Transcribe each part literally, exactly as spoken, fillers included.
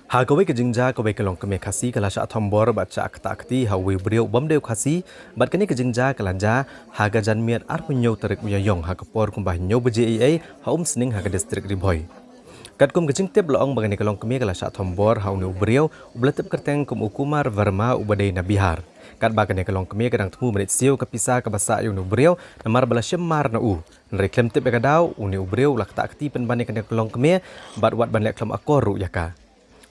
Ha kawei ka jingjia, kawei ka longkmie Khasi ka la shah thombor bad shah ktah kti ha uwei u briew u bym dei u Khasi, bad kane ka jingjia ka la jia ha ka janmiet arphew hynñiew tarik u Ïaïong ha ka por kumba hynñiew baje eiei ha Umsning ha ka distrik Ri Bhoi. Katkum ka jingtip la ong ba kane ka longkmie ka la shah thombor ha une u briew uba la tip kyrteng kum u Kumar Verma uba dei na Bihar. Katba kane ka longkmie ka dang thmu ban leit siew ka pisa kaba sah ïa une u briew namar ba la shim mar na u. Hynrei khlem tip ïa ka daw, une u briew u la ktah kti pynban ïa kane ka longkmie bad wat ban leh khlem akor ruh ïa ka.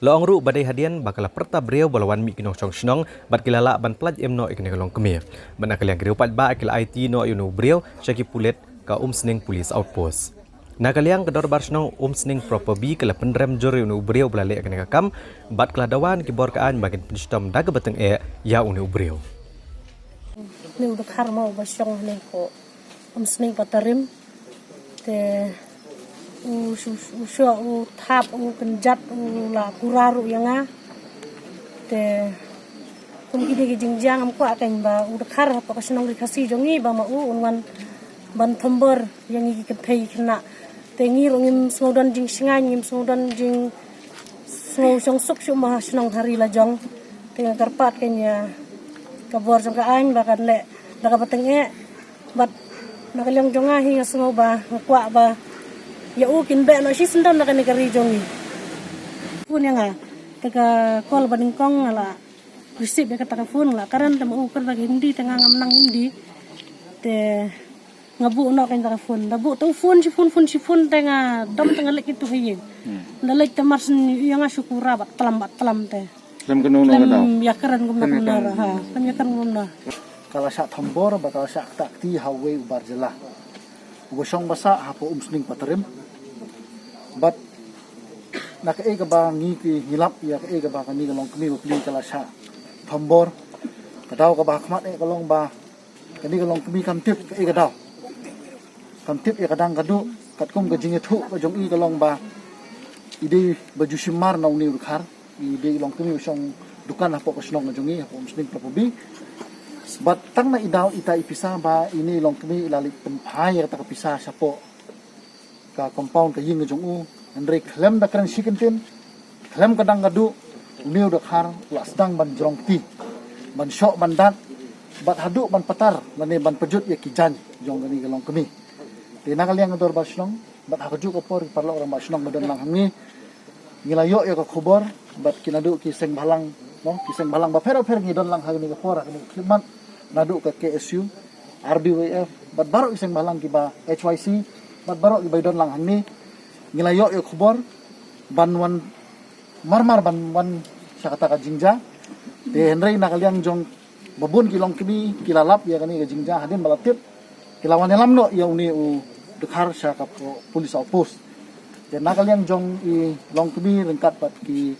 La ong ruh ba dei hadien ba ka la pyrta briew ba la wan mih ki nongshong shnong bad ki la lah ban pyllait im noh ïa kane ka longkmie. Bad na ka liang ki riew paidbah ki la aiti noh ïa une u briew sha ki pulit ka Umsning Police Outpost. Na ka liang ka dorbar shnong Umsning Proper B ka la pynrem jur ïa une u briew ba la leh ïa kane ka kam bad ka la dawa na ki bor ka aiñ ba kin pynshitom da kaba tyngeh ïa une u briew. Une u dkhar mo uba shong hangne ko Umsning Patarim. Te u shu u shu u thap u kynjat u la kura ruh ïa nga. Te kum kine ki jingjia ngam kwah kein ba u dkhar hapoh ka shnong Ri Khasi jong ngi ba ma u un wan ban thombor ïa ngi ki kynthei khynnah. Te ngi ruh ngim sngewdon jingshngaiñ, ngim sngewdon jing sngewshong suk shuh ma shnong ha ri la jong. Te nga kyrpad kein ïa ka bor jong ka aiñ ba kan leh da kaba tyngeh. Bad na ka liang jong nga hi nga sngew ba nga kwah ba ïa u kin beh noh shisyndon na kane ka ri jong ngi. Phone ïa nga te ka call ba nyngkong nga la receive ïa kata ka phone, la kren te ma u kren da ka Hindi te nga ngam nang Hindi. Te nga buh noh kein ta ka phone, da buh te u phone shi phone, phone shi phone te nga dom te nga leit kito ha ïing. Da leit te mar shen ïa nga shu kura bad tlam bad tlam te. Lem kano no kata. Lem ïa kren kumno kumno ha. Lem ïa kren kumno. Ka la shah thombor bad ka la shah ktah kti ha uwei u bar jylla uba shong ba sah hapoh Umsning Patarim. Bad na kaei kaba ngi ki ngi lap ïa kaei kaba kane ka longkmie bapli ka la shah thombor. Ka daw kaba ha khmat eh ka long ba kane ka longkmie kam tip kaei ka daw. Kam tip ïa ka dang ka duh, katkum ka jingïathuh ka jong i ka long ba i dei ba ju shim mar na une u dkhar, i dei i longkmie u shong dukan hapoh ka shnong ka jong i, hapoh Umsning Proper B. Bad tang na i daw ita i pisa ba ine i longkmie i la leit pynphai ïa kata ka pisa shapoh ka compound ka ïing ka jong u, hynrei khlem da kren shi kyntien, khlem ka dang ka duh, une u dkhar u la sdang ban jrong kti, ban shoh ban dat, bad haduh ban patar lane ban pajut ïa ki jaiñ jong kane ka longkmie. Te na ka liang ka dorbar shnong bad ha kajuh ka por ki paralok rangbah shnong ba don lang hangne, ngi la ïoh ïa ka khubor bad ki naduh ki seng bhalang, no, ki seng bhalang bapher bapher ngi don lang ha kane ka por, ha kane ka khyllipmat, naduh ka K S U, R B Y F bad baroh ki seng bhalang kiba H Y C bad baroh kiba don lang hangne. Ngi la ïoh ïa ka khubor ban wan mar mar ban wan sha kata ka jingjia. Te hynrei na ka liang jong ba bun ki longkmie ki la lap ïa kane ka jingjia hadien ba la tip, ki la wan ïalam noh ïa une u dkhar sha ka po-, police outpost. Te na ka liang jong i longkmie ryngkat bad ki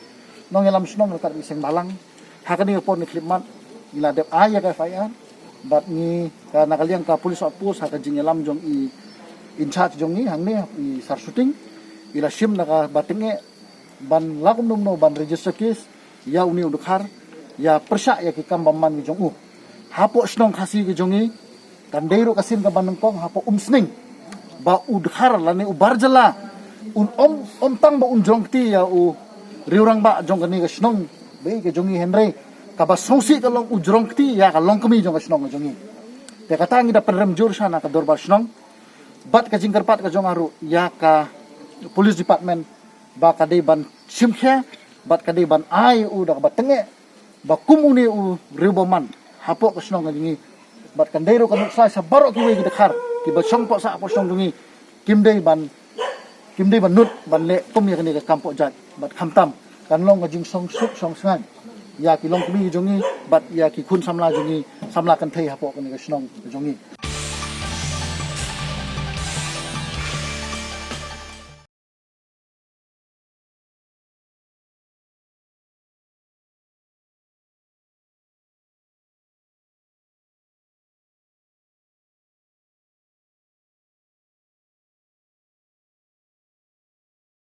nongïalam shnong ryngkat bad ki seng bhalang, ha kane ka por ne khyllipmat ngi la dep ai ïa ka F I R bad ngi ka, na ka liang ka police outpost ha ka jingïalam jong i in charge jong ngi hangne, i Sar Shooting, i la shim na kaba tyngeh ban la kumno kumno ban register case ïa une u dkhar, ïa pyrshah ïa ki kam bymman ki jong u. Hapoh shnong Khasi ki jong ngi kan dei ruh ka sien kaba nyngkong hapoh Umsning ba u dkhar lane u bar jylla un ym, ym tang ba un jrong kti ïa u riewrangbah jong kane ka shnong ba ïeit ka jong ngi, hynrei kaba sngewsih ka long u jrong kti ïa ka longkmie jong ka shnong ka jong ngi. Te kata ngi da pynrem jur sha na ka dorbar shnong bad ka jingkyrpad ka jong nga ruh ïa ka police department ba ka dei ban shim khia bad ka dei ban ai u da kaba tyngeh ba kum une u riewbymman hapoh ka shnong ka jong ngi. Bad kan dei ruh ka nuksa sha baroh kiwei ki dkhar kiba shong hapoh sah hapoh shnong jong ngi, kim dei ban, kim dei ban nud ban leh kum ïa kane ka kam pohjait. Bad khamtam kan long ka jingsngewsuk sngewsngaiñ ïa ki longkmie jong ngi bad ïa ki khun samla jong ngi, samla kynthei hapoh kane ka shnong ka jong ngi.